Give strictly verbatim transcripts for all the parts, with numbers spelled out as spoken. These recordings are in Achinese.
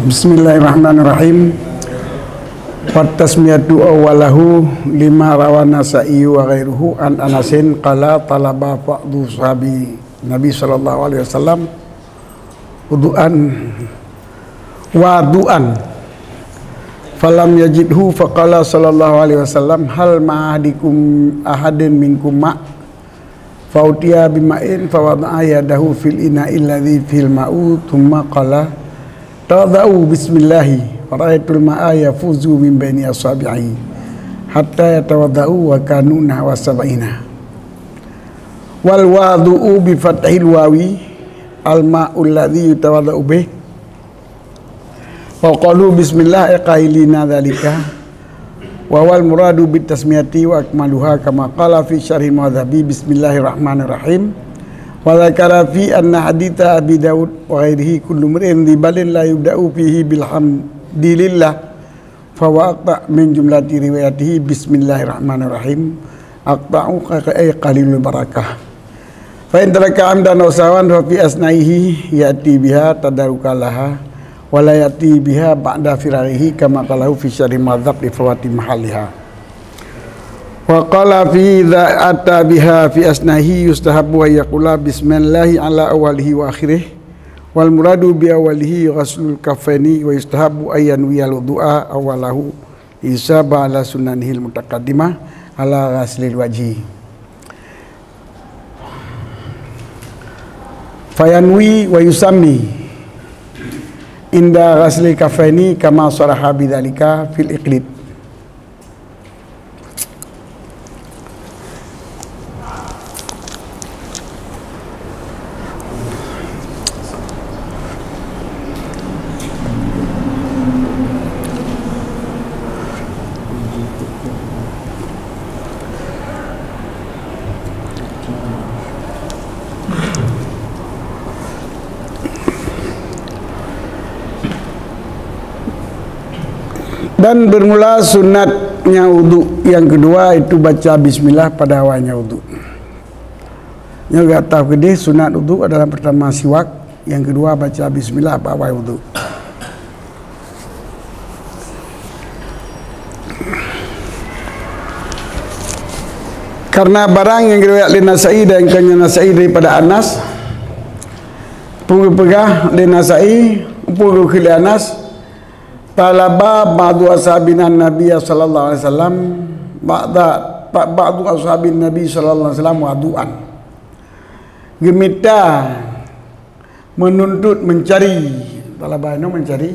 Bismillahirrahmanirrahim. Wat tasmiyatu awwalahu lima rawa Nasa'i wa ghairuhu an Anasin qala talaba ba'du sahabi Nabi sallallahu alaihi wasallam wudu'an, wadu'an. Falam yajidhu faqala sallallahu alaihi wasallam, "Hal ma'ahadikum ahadin minkum ma'?" Fautiya bima'in fawada'a yadahu fil ina'il ladzi fihil ma'u, tsumma qala, "Tawadha'u bismillahi." Fara'aitul ma'a yafuzu min baini asabi'i hatta yatawadha'u wa kanu nahwa sab'ina. Wal wadu'u bi fathil wawi al ma'ul ladzi yutawadha'u bih. Wa qalu bismillah, ay qailina dzalika. Wa wal muradu bit tasmiyati wa akmaluha kama qala fi syarhil muhadzabi, bismillahirrahmanirrahim. Wa dzakara fi anna haditsa Abi Daud wa ghairihi kullu mri'in dzi balin la yubda'u fihi bilhamdilillah. Fahuwa aqta' min jumlati riwayatihi bismillahirrahmanirrahim. Aqta'u ay qalilul barakah. Fa in taraka amdan aw sahwan fa fi asnaihi ya'ti biha tadarukan laha, wa la ya'ti biha ba'da firaghihi kama qalahu fi syarhi madzhab li fawati mahalliha. Wa qala fi idza ata biha fi asnaihi yustahabbu an yaqula bismillahi ala awwalihi wa akhirih, wal muradu bi awwalihi ghaslul kaffaini wa yustahabbu an yanwiyal wudu'a awwalahu, isaba ala sunanihil mutaqaddimah ala ghaslil wajhi. Fayanwi wa yusammi inda ghaslil kaffaini kama sharaha bidzalika fil iqlid. Dan bermula sunatnya wudu yang kedua itu baca bismillah pada awalnya wudu. Nyoe gata keudeh sunat wudu adalah pertama siwak, yang kedua baca bismillah bak awai wudu. Karena barang yang diriwayat lé Nasai dan bukannya Nasai daripada Anas, peugah lé Nasai, peugah lé Anas, talaba ba'du ashabina Nabi sallallahu alaihi wasallam, ba'da, ba'du ashabin Nabi sallallahu alaihi wasallam wudu'an. Geumita, menuntut, mencari, talaba nyoe mencari,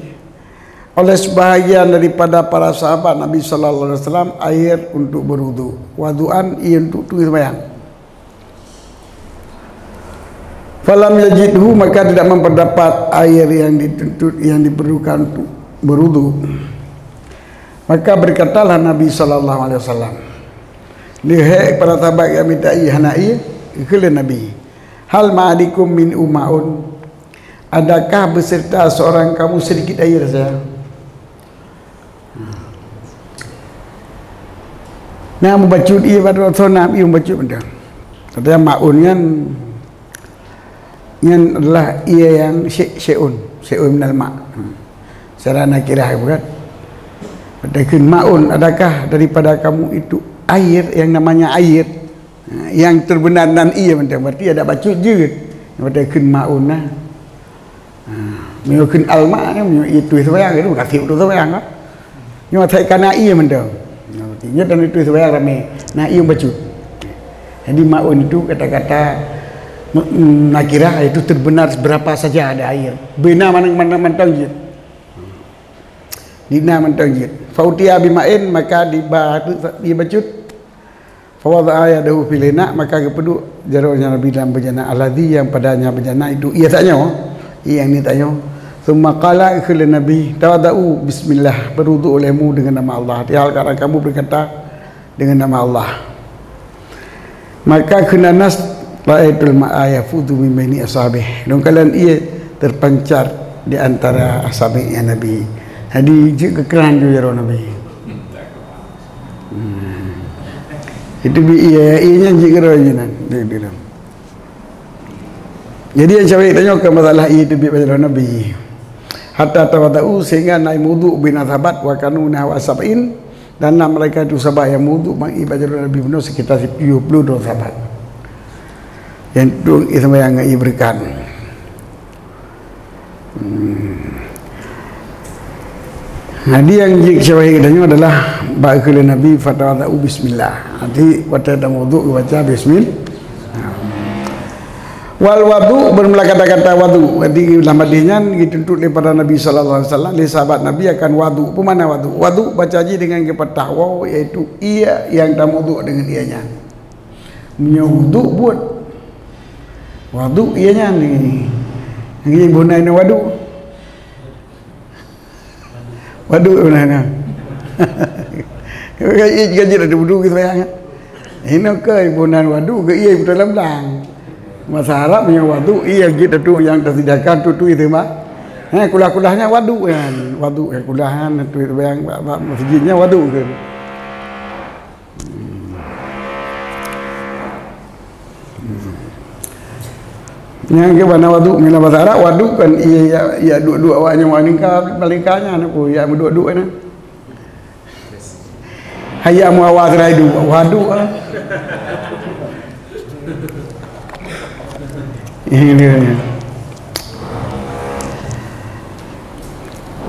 oleh sebahagian daripada para sahabat Nabi sallallahu alaihi wasallam air untuk berwudu. Wudu'an, ié untuk tueng seumayang. Falam yajidhu, maka tidak mendapat air yang dituntut, yang diperlukan untuk berwudu. Maka berkatalah Nabi sallallahu alaihi wasallam, leuhek para sahabat nyang mita ié hana ié, geukheun lé Nabi, "Hal ma'akum min ma'un?" Adakah beserta seorang kamu sedikit air saja? Na mubacut ié bak droe, na ié mubacut mantong. Katanya ma'un nyan, nyan adalah ié nyang sy-, syai'un, syai'un minal ma'. Secara nakirah bukan? Padahai kheun ma'un, adakah daripada kamu itu air yang namanya air? Ha, nyang terbenar nan ié mantong, berarti ada bacut jeuet. Nyang mantong kheun ma'un nah. Ha, meunyoe kheun al-ma' kan, meunyoe ié tueng seumayang, itu kasih untuk seumayang kan. Nyoe asai ka na ié mantong. Nah, berarti nyoe dan itu seumayang ramé. Na ié bacut. Jadi ma'un itu kata-kata m-, m-, nakirah, itu terbenar seberapa saja ada air. Beuna mana-mana mantong jeuet. Di na mantong jeuet. Fautiya bima'in, maka diba ié bacut. Fawada'a yadahu fil ina', maka geupeuduek jaroe Nabi dalam beujana, alladzi, yang padanya beujana itu ié tanyoe, ié nyang ni tanyoe. Tsumma qala, geukheun lé Nabi, "Tawadha'u bismillah, berwudu olehmu dengan nama Allah." Tial karena kamu berkata dengan nama Allah. Maka kheun Anas, "Ra'aitul ma'a yafuzu min baini ashabih." Lôn kalon ié terpancar di antara asabi' Nabi. Jadi jeuet keu kran ju jaroe Nabi. Hmm. Itu bi ié, ié nyan jeuet keudroe jinan. Dia bilang. Jadi nyang cawek tanyoe keu masalah ié teubiet bak jaroe Nabi. Hatta tawadau, sehingga na meuwudhu, bina sahabat, wa kanu nahwa sab'in, dan na malaikat itu sahabat nyang meuwudhu, ma'i bak jaroe Nabi bunoe sekitar tujuh puluh droe sahabat. Nyang tueng i seumbahyang ngon i beureukat. Hmm. Jadi nyang jeuet syawahid geutanyoe adalah bak kheun Nabi, "Fatawadau bismillah." Jadi watée tameuwudhu geubaca bismillah. Wal wadu, bermula kata-kata wadu. Jadi lam hadis nyan dituntut daripada Nabi sallallahu alaihi wasallam, lé sahabat Nabi akan wadu. Apa makna wadu? Wadu baca jih dengan geupathah waw, yaitu ie nyang tameuwudhu dengan ie nyan. Meunyoe wudhu buet, wadu ie nyan ni. Ngieng bunoe wadu. Wadu bunoe. Ka ie gaji dah wudhu gitu ya. Inoe keu bunoe wadu ke ie beutôi lam blang. Masa Arab meunyoe wadu ie gitu tu nyang tersediakan tu tu itu mah. Eh, kulah-kulahnya wadu kan. Wadu ya kulahan tu itu yang bak, bak masjidnya wadu ke. Nyang keu bana wadu, mila basa Arab, wadu kan iya, iya, iya duek-duek awak nyan, malingka, malingka nyan aku, iya meuduek-duek nyan. Hayya muawa serai du, wadu ah. Ini dia.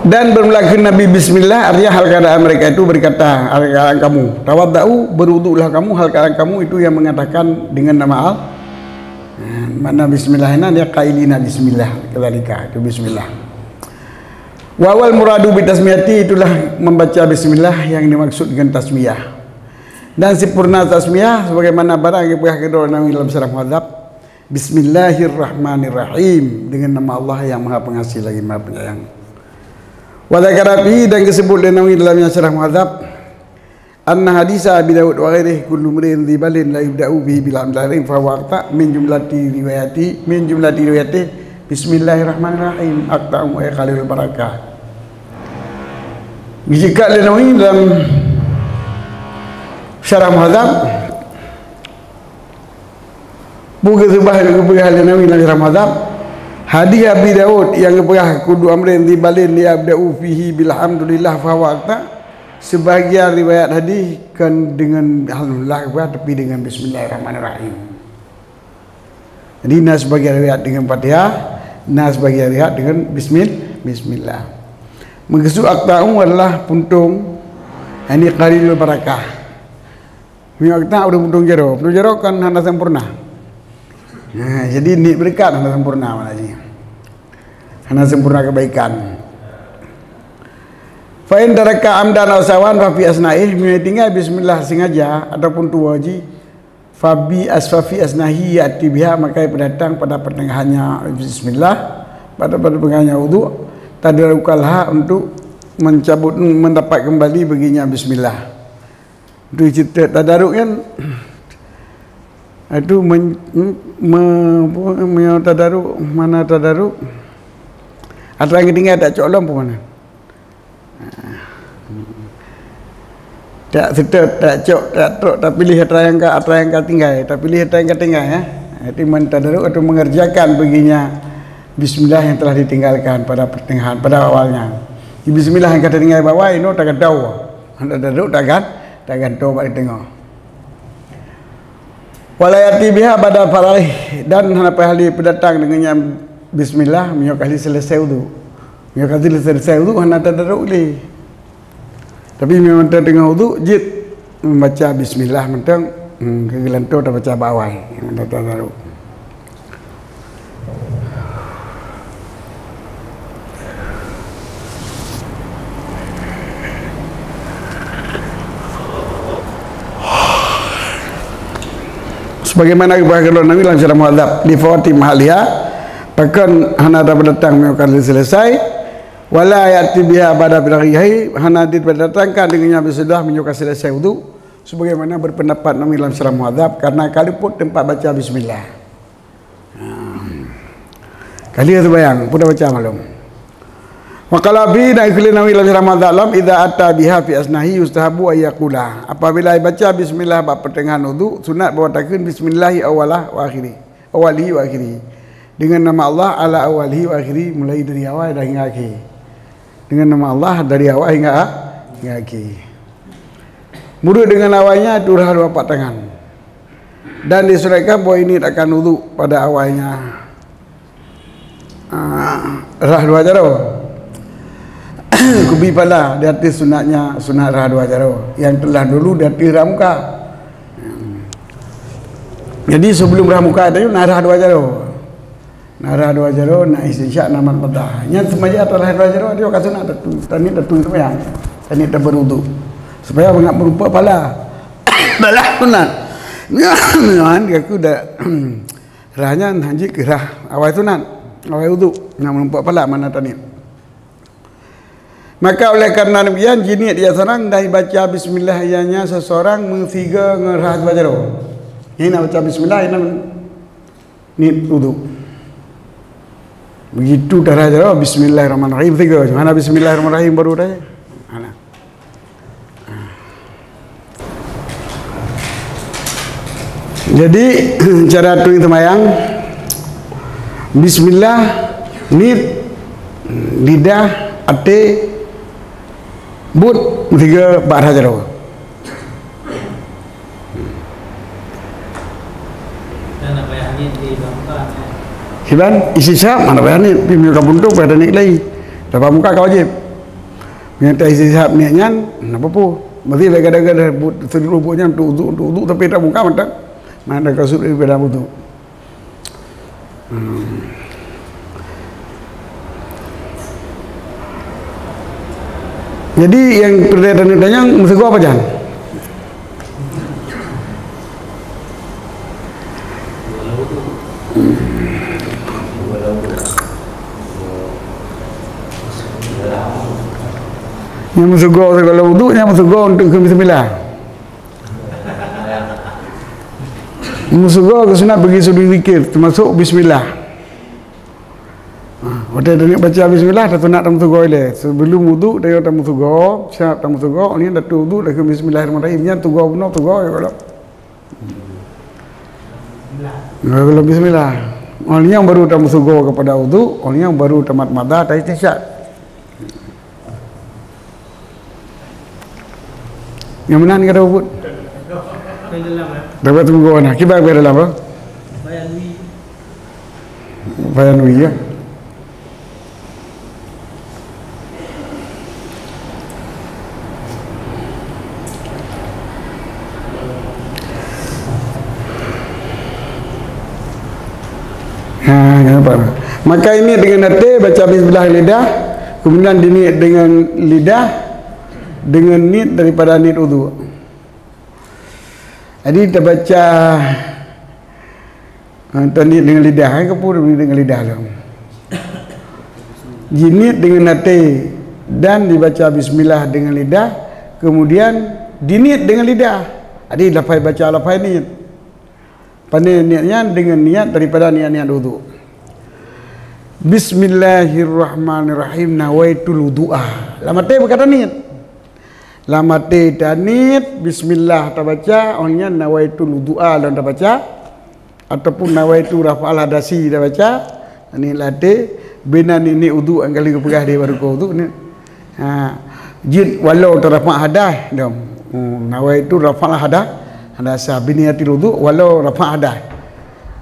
Dan bermula kheun Nabi bismillah, artinya hal keadaan mereka itu berkata, hal keadaan kamu. Tawaddau, berwuduklah kamu, hal keadaan kamu itu yang mengatakan dengan nama Allah. Nah, makna bismillah ini dia qailina bismillah, kadzalika, itu bismillah. Wa wal muradu bi tasmiyati, itulah membaca bismillah yang dimaksud dengan tasmiyah. Dan sempurna tasmiyah sebagaimana barang yang pernah kita dalam syarah muhadzab. Bismillahirrahmanirrahim. Dengan nama Allah yang Maha Pengasih lagi Maha Penyayang. Wa dzakara fihi, dan disebut lé Nawawi dalam yang syarah muhadzab, anna hadisa Abi Daud wa ghairihi kullu mri'in dzi balin la yubda'u bihi bil hamdalillah fa huwa aqta min jumlati riwayati, min jumlati riwayati bismillahirrahmanirrahim aqta'u wa qalilul barakah. Dijika lé Nawawi dalam syarah muhadzab, Buka seubah nyang geupeugah lé Nawawi lam Syarah Muhadzab. Hadis Abi Daud nyang geupeugah kullu amrin dzi balin yabda'u fihi bil hamdulillah fa huwa aqta. Sebahagian riwayat hadis kan dengan alhamdulillah geupeugah, tapi dengan bismillahirrahmanirrahim. Jadi na sebahagian riwayat dengan Fatihah, na sebahagian riwayat dengan bismil-, bismillah. Meukeusud aqta'u adalah puntông, yani qalilul barakah. Meunyoe kita udah puntông jaroe, puntông jaroe kan hana sempurna. Nah, jadi niet beureukat hana sempurna makna jih. Hana sempurna kebaikan. Fa in taraka amdan aw sawan fa fi asnaih, meunyoe tinggai bismillah sengaja ataupun tuwoe jih, fa bi as-, fa fi asnahi ya'ti biha, maka ia datang pada pertengahannya bismillah, pada, pada pertengahannya wudhu, tadarukalha, untuk mencabut, mendapat kembali baginya bismillah. Tu cerita tadaruk kan. Itu men-, me-, me-, meunyoe tadaruk, mana tadaruk? Atra nyang tinggai tak cok lom pun mana? Tak seutôt, tak cok, tak trok, tapiléh atra nyang ka, atra nyang ka tinggai, tapiléh atra nyang ka tinggai, ya. Jadi men tadaruk atau mengerjakan baginya bismillah yang telah ditinggalkan pada pertengahan, pada awalnya. Di bismillah nyang ka tinggai bak awai, inoe tagantoe. Tadaruk tagan-, tagantoe bak teungoh. Wala ya'ti biha ba'da faraghi, dan hana payah lé peudatang deungon nyan bismillah meunyoe ka lheueh seuleusoe wudhu. Meunyoe ka lheueh seuleusoe wudhu hana tadaruk lé. Tapi meunyoe mantong teungoh wudhu jeuet membaca bismillah mantong, hmm, keu geulantoe tabaca bak awai, mantong tadaruk. Sebagaimana geupeugah lé Nawawi lam Syarah Muhadzab, li fawati mahaliha, pakon hana tapeudatang meunyoe ka lheueh seuleusoe, wala ya'ti biha ba'da faraghihi, hana dipeudatangkan deungon nyan bismillah meunyoe ka seuleusoe wudhu, sebagaimana berpendapat Nawawi lam Syarah Muhadzab, karena ka luput teumpat baca bismillah. Ha. Ka lheueh seumayang, peue tabaca malam. Wa qala fi, dan kheun lé Nawawi lam Syarah Muhadzab, idza ata biha fi asnahi yustahabu an yaqula. Apabila baca bismillah bak pertengahan wudhu, sunat bahwa takheun bismillahi awwala wa akhiri, awwalihi wa akhiri. Dengan nama Allah ala awwalihi wa akhiri, mulai dari awal dan hingga akhir. Dengan nama Allah dari awal hingga, hingga akhir. Mulut dengan awalnya itu rhah dua pat tangan. Dan disunatkan bahwa ini akan wudhu pada awalnya, ah, rhah dua jaroe. Kubi pala di atas sunatnya, sunat rhah dua jaroe. Yang telah dulu di atas rhah muka. Jadi sebelum rhah muka tadi na rhah dua jaroe. Na rhah dua jaroe, na istinsyaq, na mat madah. Nyan seumaja rhah dua jaroe, dia ka sunat tatu, taniet tatu seumayang. Taniet tabeuruduk. Supaya bangat meurumpok pala. Balah sunat. Nyan, aku dah, rhah nyan hanjeuet keu rhah awai sunat. Awai uduk. Nyan meurumpok pala mana taniet. Maka oleh karena demikian, jiniet ia seorang dan baca bismillah ianya seseorang meusiga ngon rhah dua jaroe. Nyan na baca bismillah, nyan niet uduk. Begitu dah rhah jaroe, bismillahirrahmanirrahim, tiga. Mana bismillahirrahmanirrahim baru dah? Mana? Jadi, cara tueng seumayang, bismillah, niet, lidah, até, buet, meusiga bak rhah jaroe. Kiban, istinsyaq, mana payah niet, tapi meunyoe ka buntung, payah niet lagi. Rhah muka ka wajéb. Meunyoe ta istinsyaq niet nyan, na peue-peue. Mesti lé gada-gada buet, seluruh buet nyan untuk uduk, untuk uduk, tapi rhah muka mantong. Mana ka sut daripada uduk. Hmm. Jadi, nyang peureulée tanyoe tanyong, meusigoe pajan? Nyang meusigoe sigohlom uduk, nyang meusigoe untuk keu bismillah. Meusigoe keu sunat bagi sujud zikir, teumasok bismillah. Ha, watée taniet baca bismillah, tasunat tameusigoe ilée. Sebelum uduk, tayoe tameusigoe, siap tameusigoe, nyan tatu uduk, takheun bismillahirrahmanirrahim. Nyan sigoe bunoe, sigoe, ya Allah. Sigoe bismillah. Óh lheueh nyan baru tameusigoe keupada uduk, óh lheueh nyan baru tamat madah, taistinsyaq. Nyang meunan ka tapubuet. Dapat tunggu na. Kiban bak dalam apa? Bayan wi ya. Ha, nampak. Maka ini dengan até baca bismillah lidah, kemudian diniet dengan lidah, dengan niet daripada niet uduk. Jadi tabaca, ha, taniet dengan lidah, ha, ka peue dengan lidah lom. Jiniet dengan até dan dibaca bismillah dengan lidah, kemudian diniet dengan lidah. Jadi lafai baca lafai niet. Pane niet nyan dengan niat daripada niat-niat uduk. Bismillahirrahmanirrahim, nawaitul wudu'a. Lam até beuka taniet. Lam até taniet, bismillah tabaca, óh lheueh nyan nawaitul wudu'a lom tabaca, ataupun nawaitu rafa'al hadasi tabaca, niet lam até, bina niet uduk nyang ka lheueh geupeugah di baruko uduk ni. Ha, jeuet walau tarafa' hadas, dong. Hmm, nawaitu rafa'al hadas, hadasa, biniyatil uduk walau rafa' hadas.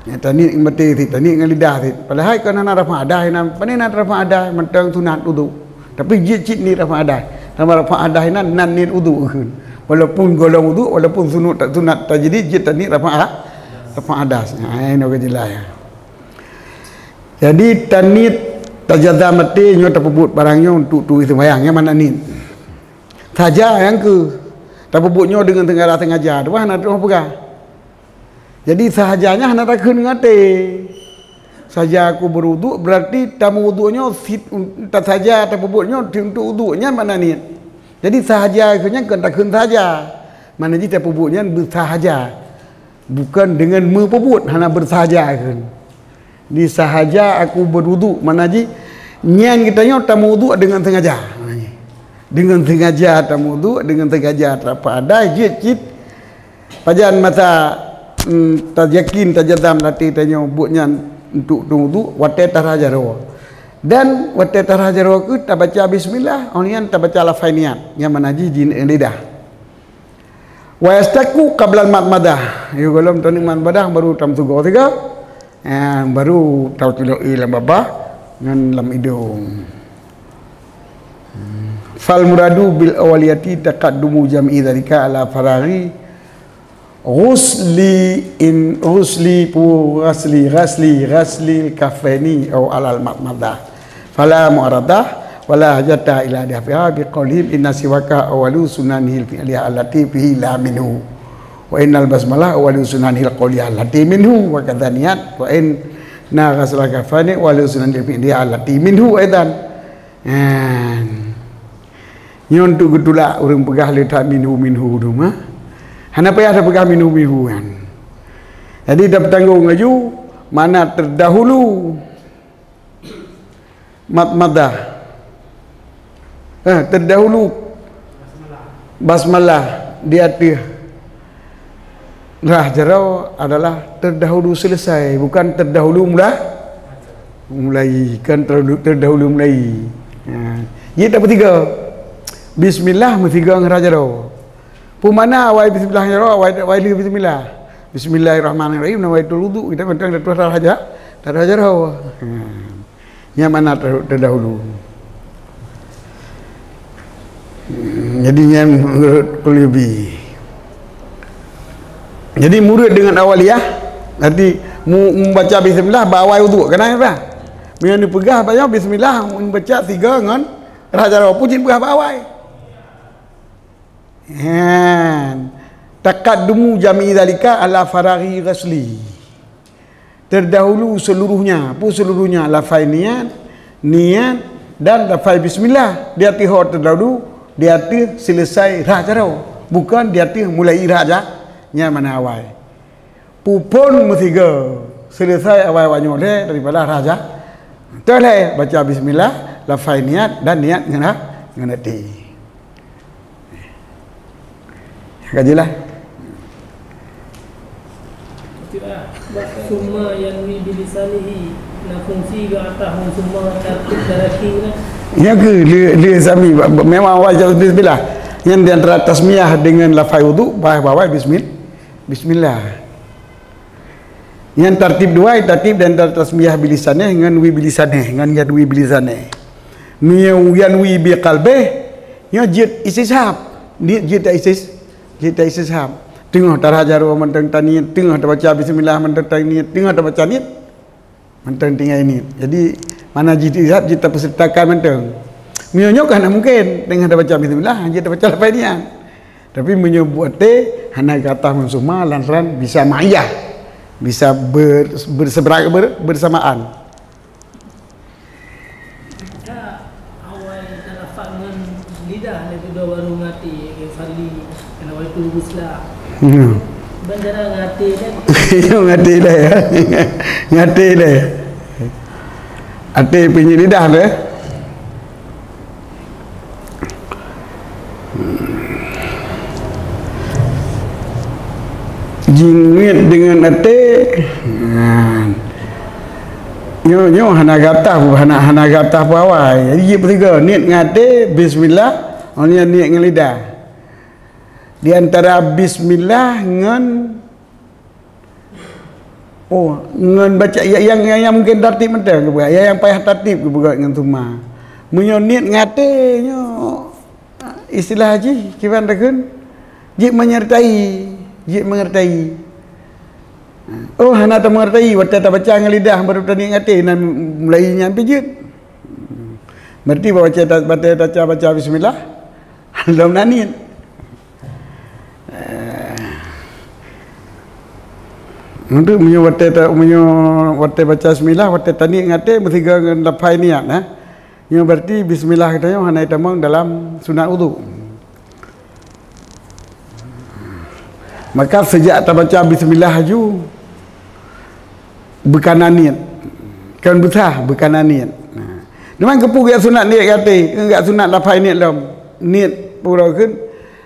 Ya, taniet ngon até sit, taniet ngon lidah sit. Padahai kon hana rafa' hadas, hana, pane na rafa' hadas, mantong sunat uduk. Tapi jeuet cit niet rafa' hadas. Sama rafa' hadas inan, nan niet uduk kheun. Walaupun gohlom uduk, walaupun sunut, sunat tajadid, jeuet taniet rafa', rafa' hadas. Ha, inoe ka jeulaih. Jadi, taniet tajazam até nyoe tapeubuet barang nyoe untuk turi seumayang, nyan makna niet. Sahaja nyang keu tapeubuet nyoe deungon sengaja-sengaja, teuma hana teuma peugah. Jadi, sahaja nyan hana takheun ngon até. Sahaja aku berwuduk, berarti tameuwuduk nyoe sit, ta-, sahaja tapeubuet nyoe untuk uduk, nyan makna niet. Jadi, sahaja keu nyan kon takheun sahaja. Makna jih tapeubuet nyan beusahaja. Bukon deungon meupeubuet, hana beusahaja kheun. Di sahaja aku berwuduk, makna jih nyan geutanyoe tameuwuduk deungon sengaja. Makna jih, deungon sengaja tameuwuduk, deungon sengaja tarafa' hadas, jeuet cit pajan masa, mm, tayakin, tajazam lam até tanyoe buet nyan untuk tameuwuduk, watée tarhah jaroe. Dan watée tarhah jaroe kheueh tabaca bismillah, 'oh lheueh nyan tabaca lafai niat, nyang mana jih jineuk lidah. Wa yastaku qablal madmadah. Yoh gohlom taneuk madmadah baru tameutugoe sigoe. Ah, baru taculok ie lam babah ngon lam idong. Fal muradu bil awaliyati taqaddumu jam'i dzalika ala faraghi ghusli in ghusli pu ghasli ghasli ghaslil kaffaini au alal madmadah. Fala mu'aradah wala hajata ila daf'iha biqaulihim inna siwaka awwalu sunanihil fi'liyah allati fihi la minhu. Wa innal basmalah awwalu sunanihil qauliyah allati minhu wa kadza niyat wa inna ghaslal kaffaini awwalu sunanihil fi'liyah allati minhu aidan. Nyan. Nyoe untuk geutulak ureuëng peugah le that minhu minhu tu mah. Hana payah tapeugah minhu minhu nyan. Jadi tapeutanggong laju makna terdahulu madmadah. Eh, terdahulu basmalah di ateueh rhah jaroe adalah terdahulu selesai, bukan terdahulu mula mulai, kan terdahulu, terdahulu mulai. Ha. Jeuet tapeutiga. Bismillah meusiga ngon rhah jaroe. Peue makna awai bismillah ngon jaroe, awai, awai lheueh bismillah. Bismillahirrahmanirrahim, nawaitul wudu. Kita mantong dah tuah rhah ja-, rhah jaroe. Ha. Nyan makna ter-, terdahulu. Jadi nyan menurut Qurtubi. Jadi murid dengan awaliyah, nanti mu-, membaca bismillah bak awai wudu, kena apa? Meunyoe neupeugah bak nyoe bismillah membaca siga ngon rhah jaroe, pun jeuet peugah bak awai. Han. Taqaddumu jam'i dzalika ala faraghi ghasli. Terdahulu seluruhnya, apa seluruhnya? Lafai niat, niat, dan lafai bismillah. Di ateueh ho terdahulu, di ateueh selesai rhah jaroe. Bukan di ateueh mulai rhah ja-, nyan makna awai. Pupon meusiga selesai awai-awai nyoe lhée daripada rhah ja-, teuh lhée baca bismillah, lafai niat, dan niat ngon ha-, ngon até. Ka jeulaih? Summa yanwi bilisanihi, na fungsi geuatah ngon summa tartib taraki na. Nya keuh le, le sami, ba-, ba-, memang awai jawab bismillah. Nyan di antara tasmiyah dengan lafai wudu, bah, bah, bah, bismil-, bismillah. Nyan tartib dua, tartib dan tasmiyah bilisaneh ngon wi bilisaneh, ngon yanwi bilisaneh. Meunyoe yanwi biqalbeh, nyoe jeuet istishhab. Niet jeuet ta istish-, jeuet ta istishhab. Teungoh tarhah jaroe mantong taniet, teungoh tabaca bismillah mantong taniet, teungoh tabaca niet mantong tinggai niet. Jadi, mana jih istishhab jeuet tapeuseutakan mantong. Meunyoe nyoe ka hana mungken, teungoh tabaca bismillah, jeuet tabaca lafai niat. Tapi meunyoe buet até hana gata meusuma lantaran bisa ma'iyah, bisa ber-, berseberak-, ber-, bersamaan. Ka awai talafaz ngon lidah, lheueh tu dua baru ngati, ya, fali, kena waitu gusla. Hmm. Ban cara ngati dah. Nyoe ngati dah, ya. Ngati dah. Até peunyit lidah dah. Jingit deungon até. Nah. Nyoe, nyoe hana gata, hana, hana gata pawai. Jadi jeuet peusigoe, niet ngon até, bismillah, oh nyan niet ngon lidah. Di antara bismillah ngon Oh, ngon baca ya-, yang, yang, yang mungkin tartib mantong geupeugah, yang, yang payah tartib geupeugah ngon summa. Meunyoe niet ngon até nyoe, istilah jih kiban takheun, jeuet menyertai, jeuet menyertai. Oh, hana tameungertai, watée tabaca ngon lidah baru taniet ngon até, na mulai nyan pih jeuet. Berarti baca, baca, baca, baca bismillah, lom na niet. Eh. Untuk meunyoe watée ta-, meunyoe watée baca bismillah, watée taniet ngon até, meusigoe ngon lafai niat, eh. Nyoe berarti bismillah geutanyoe hana itamong dalam sunat udhu. Maka sejak tabaca bismillah laju, beukana niet. Kon beusah, beukana niet. Nah. Teuma keupeue geujak sunat niet gaki, geujak sunat lafai niet lom. Niet pura kheun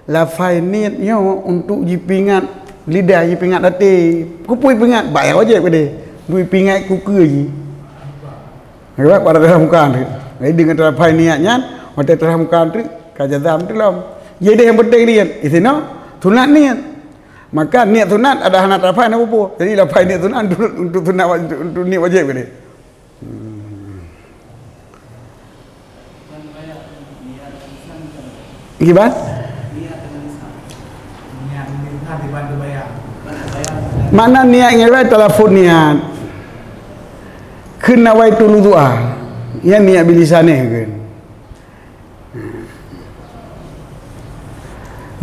lafai niet nyoe untuk jipeuingat lidah, jipeuingat até. Keupeue jipeuingat? Bak nyang wajéb keudeh. Jipeuingat keu keue jih. Sebab pada tarhah muka tu. Jadi dengan talafai niat nyan, watèe tarhah muka tu, ka jazam tu lom. Jadi yang penting niat. Di sini, sunat niat. Maka niat sunat ada hana talafai, hana apa-apa. Jadi lafai niat sunat untuk, untuk sunat wajib, untuk niat wajib tadi. Hmm. Kiban? Makna niat nyan adalah talafut niat. Kheun nawaitul wudu'a. Nyan niat bilisan kheun.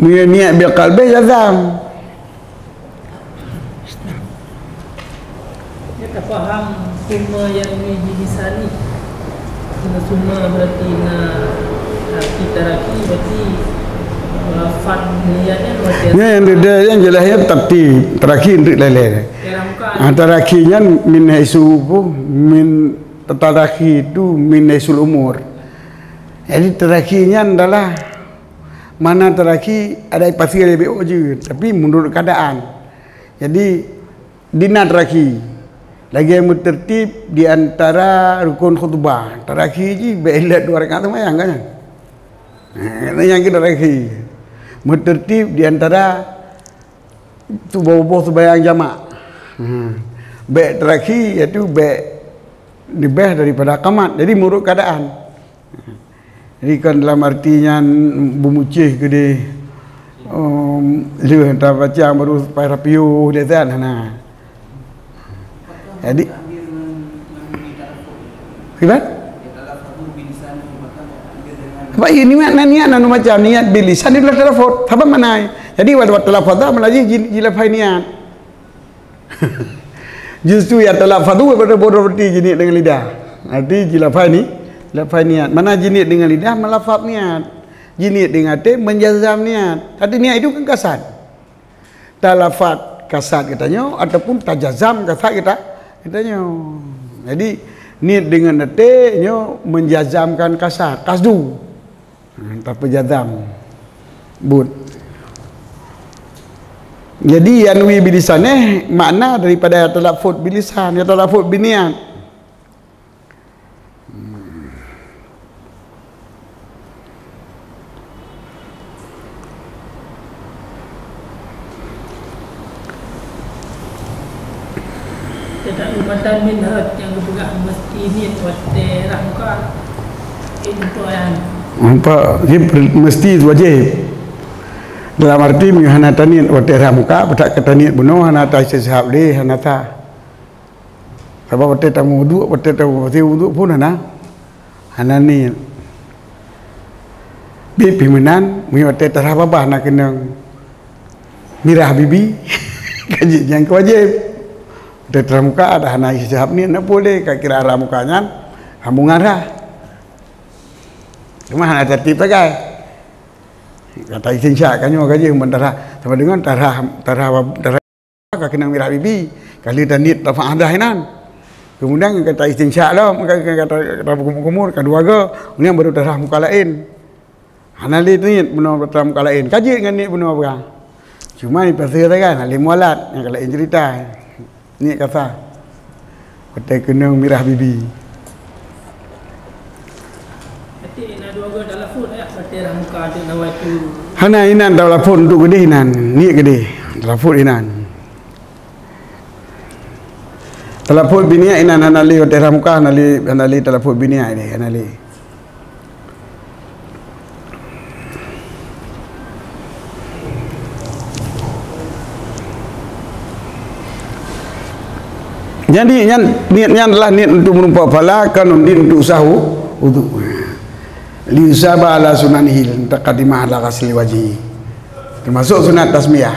Meunyoe niat bil qalbi jazam. Dia tak faham summa yang ini di sana. Summa, summa berarti na, arti taraki berarti lafaz niatnya luar biasa. Nyan yang dia, yang jelasnya tapi taraki untuk lele. Dalam kan. Ah, taraki nyan min haisu, min taraki itu min haisul umur. Jadi taraki nyan adalah Mana taraki ada pasti ada B O je, tapi menurut keadaan. Jadi, dina taraki. Lagi yang meutertib di antara rukun khutbah. Taraki ji, bèk ilat dua rakaat seumayang kan? Ha, nyang keu taraki. Meutertib di antara tuboh-boh seumayang jamak. Ha. Bèk taraki, iaitu bèk leubeh daripada qamat. Jadi, menurut keadaan. Jadi kan dalam arti nyan beumucéh keudeh, em, lheueh tabaca baru paih rapiôh lé tan hana. Jadi, kiban? Sebab ini niat, niat, niat anu macam niat bilisan itu talafut. Saban mana? Jadi, waktu talafut dah malah ji, ji, jilafai niat. Justru ya talafadhu pada bodoh roti jiniet dengan lidah. Arti jilafai ni, lafai niat. Mana jiniet dengan lidah melafaz niat. Jiniet dengan até menjazam niat. Arti niat itu kan kasad. Talafat kasad kita nyoe ataupun tajazam kasad kita, kita nyoe. Jadi niat dengan até nyoe menjazamkan kasad, kasdu. Ha, tapajazam. Buet. Jadi, yanwi bilisanih makna daripada talafut bilisan, ya talafut biniat. Teudak lumatan minhaj nyang geupeugah meusti niet watée rhah muka. Itu ayat. Nampak, dia per-, mesti wajib. Dalam arti, meunyoe hana taniet watée rhah muka, peutak ka taniet bunoe, hana ta istishab lé, hana ta. Sabab watée tameuwuduk, watée tameubeusih wuduk pun hana. Hana niet. Bit pih meunan, meunyoe watée tarhah babah na keunong mirah bibi, ka jeuet nyang keu wajéb. Watée tarhah muka, ada hana istishab niet, na boleh, ka kira rhah muka nyan, hambung arah. Cuma hana tertib sagai. Kata istinsyak, ka nyoe ka jeuet, ban tarhah, sama dengan tarhah, tarhah, tarhah ka keunong mirah bibi, ka lheueh taniet rafah hadas inan. Kemudian ka ta istinsyak lom, ka, ka, ka ta, ka ta kumur-kumur, ka dua go, kemudian baru tarhah muka laén. Hana lé niet bunoe tarhah muka laén. Ka jeuet ngon niet bunoe peugah. Cuma di pasé sagai, hana lé mualat, nyang ka laén cerita. Niet kasa. Watée keunong mirah bibi. Berarti na dua go talafut, ya, watée rhah muka tu nawaitu. Hana inan talafut untuk keudeh inan, niet keudeh. Talafut inan. Talafut biniat inan hana lé watée rhah muka, hana lé, hana lé talafut biniat ini, hana lé. Jadi, nyan, niet nyan adalah niet untuk meureumpok pahala, kon niet untuk sah u-, udhu. Liyusaba ala sunanihi taqaddima ala ghasli wajhi. Termasuk sunat tasmiyah.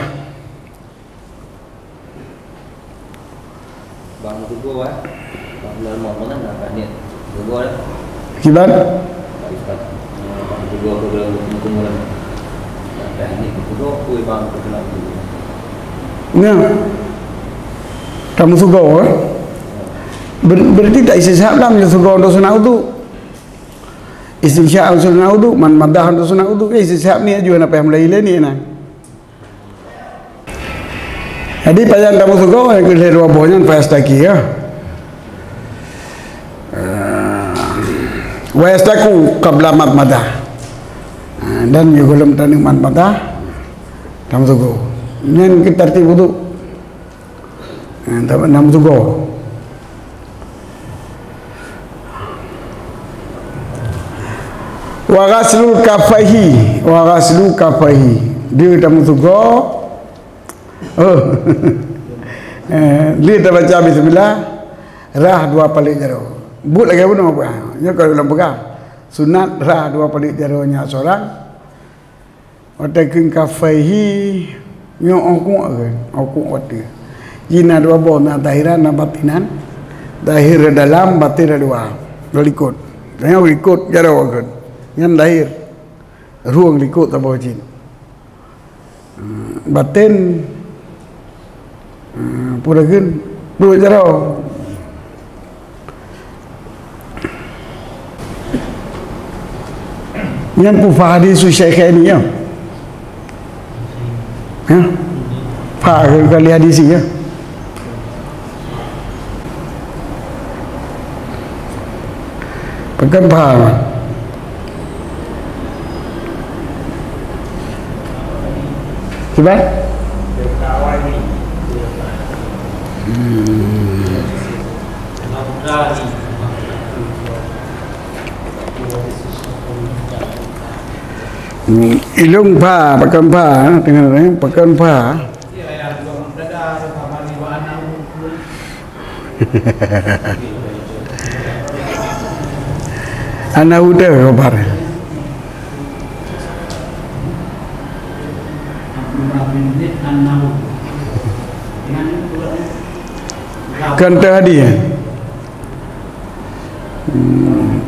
Bang Teguh, eh? Bang Teguh, mana nak niat? Teguh, eh? Kiban? Bang Teguh, aku dalam kumuran. Nak niat Teguh, aku Bang terkenal Teguh. Nya. Kamu suka, eh? Ber-, berarti tak isi sahab lah, macam suka untuk sunat uduk. Isi sahab untuk sunat uduk, man madah untuk sunat uduk, eh, isi sahab ni aja nak payah mulai ilai ni, nah. Jadi, pajan tamu sugo nyang keu lhèe dua boh nyan payah seutaki, ya. Eh, Wa yastaqu qabla madmadah. Ha, dan yôh gohlom taneuk madmadah, tameusugoe. Nyan keuh tartib wudu. Ha, tameusugoe. Wa ghaslul kaffaihi, wa ghaslu kaffaihi. Dia tameusugoe. Oh. Eh, dia tabaca bismillah, rhah dua palek jaroe. Buet lagèe bunoe apa? Nyoe kalau lôn peugah. Sunat rhah dua palek jaroe nyan seurang. Watèe kheun kaffaihi, nyoe ôk kuk kan, ôk kuk watèe. Jih na dua boh, na zahiran, na batinan. Zahir dalam, batin dua. Dua likot. Nyoe likot jaroe kan. Nyan zahir. Rueng likot saboh jih. Hmm, batin, hmm, pura gen, pura jaroe. Nyan peue fa hadisu Syekhaini, ya? Ya? Fa kali hadisi, ya? Pakon pha? Kiban? Hmm. Hmm, ilôn pha, pakon pha, teungoh, eh, pakon pha. Ana udah kabar. Kan tadi, ya? Hmm.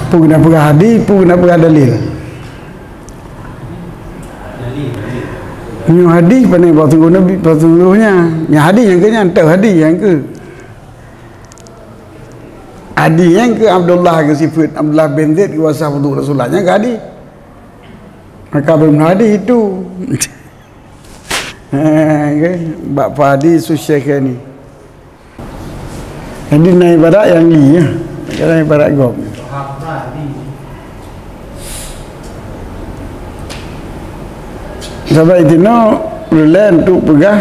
Peue na peugah hadis, peue na peugah dalil. Nyoe hadis pané bak teungku Nabi, bak teungku nyan. Nyan hadis nyang keu nyan, teuh hadis nyang keu. Hadis nyang keu Abdullah keu sifeuet Abdullah bin Zaid keu wasah wudu Rasulullah nyang keu hadis. Maka belum hadis itu. Ha, kan? Bak fa hadisu Syekhaini. Jadi na ibarat nyang li, ya. Na ibarat gob. Sabab itu no, ulèe untuk peugah,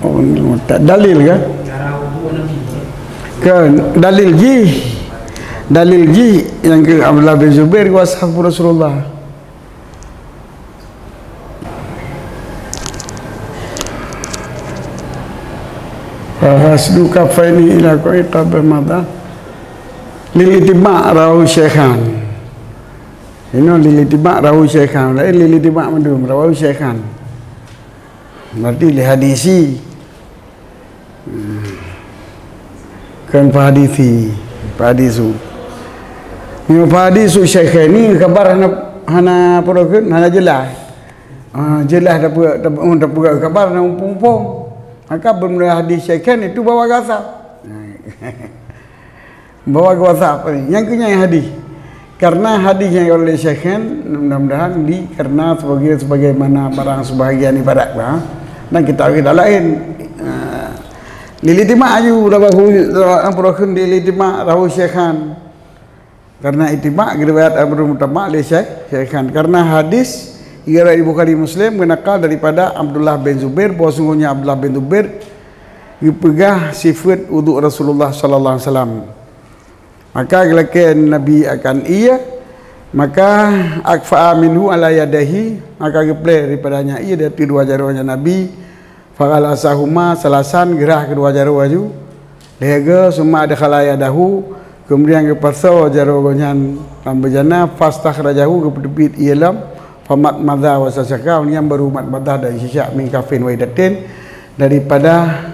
oh, tak dalil kan? Kan dalil jih. Dalil jih nyang keu Abdullah bin Zubair wa ashabu Rasulullah. Wa ghaslu kaffaini ila ku'i qabla madmada. Lil ittiba' rawahu syaikhan. Inoe lil ittiba' rawahu syaikhan. Laén lil ittiba' mandum, rawahu syaikhan. Berarti li hadisi. Hmm. Kan fa hadisi, fa hadisu. Nyoe fa hadisu syaikhaini kabar hana, hana peureukeun, hana jeulaih. Ah, jeulaih tapeugah, tapeugah, oh, tapeugah kabar hana muphom-muphom. Maka beumeulah hadis syaikhain itu bawa gasa. Bawa gasa apa ni? Nyang keu nyan hadis. Karena hadis nyang oleh syaikhain, mudah-mudahan di, karena sebagai, sebagaimana barang sebahagian ibarat bah. Dan kita, kita lain. Ah, lil ittiba' aju rawahu, rawahu, lil ittiba' rawahu syaikhan. Karena ittiba' riwayat Abu Dawud muttafaq alaih syaikh-, syaikhan. Karena hadis riwayat Bukhari Muslim meunakal daripada Abdullah bin Zubair, bahwa sungguhnya Abdullah bin Zubair geupeugah sifeuet uduk Rasulullah sallallahu alaihi wasallam. Maka geulakée Nabi akan ié, maka akfa'a minhu ala yadaihi, maka geuplée daripadanya ié dari dua jaroe Nabi, faghalasahuma salasan, geurhah keudua jaroe laju. Lhée geuh, summa adkhala yadahu, keumudian geupasoe jaroe geuh nyan lam beujana, fastakhrajahu, geupeuteubiet ié lom, famadmadha wastansyaqa, nyan baru madmadha dan istinsyak, min kaffin wahidatin, daripada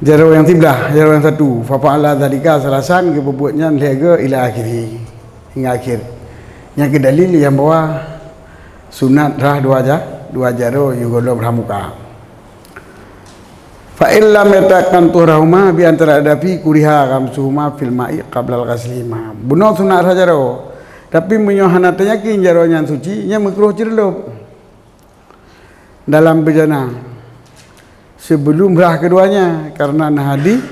jaroe nyang siblah, jaroe nyang satu. Fafa'ala dzalika salasan, geupeubuet nyan lhée geuh ila akhirih, hingga akhir. Nyan keuh dalil nyang bahwa sunat rhah dua ja-, dua jaroe yoh gohlom rhah muka. Fa in lam yatayaqqan tuhurahuma bi an yata'adda fihi kuriha ghamsuhuma fil ma'i qabla ghaslihima. Bunoe sunat rhah jaroe, tapi meunyoe hana teuyakin jaroe nyan suci, nyan meukruh ceureulob dalam beujana. sebelum rhah keduanya, karena na hadis,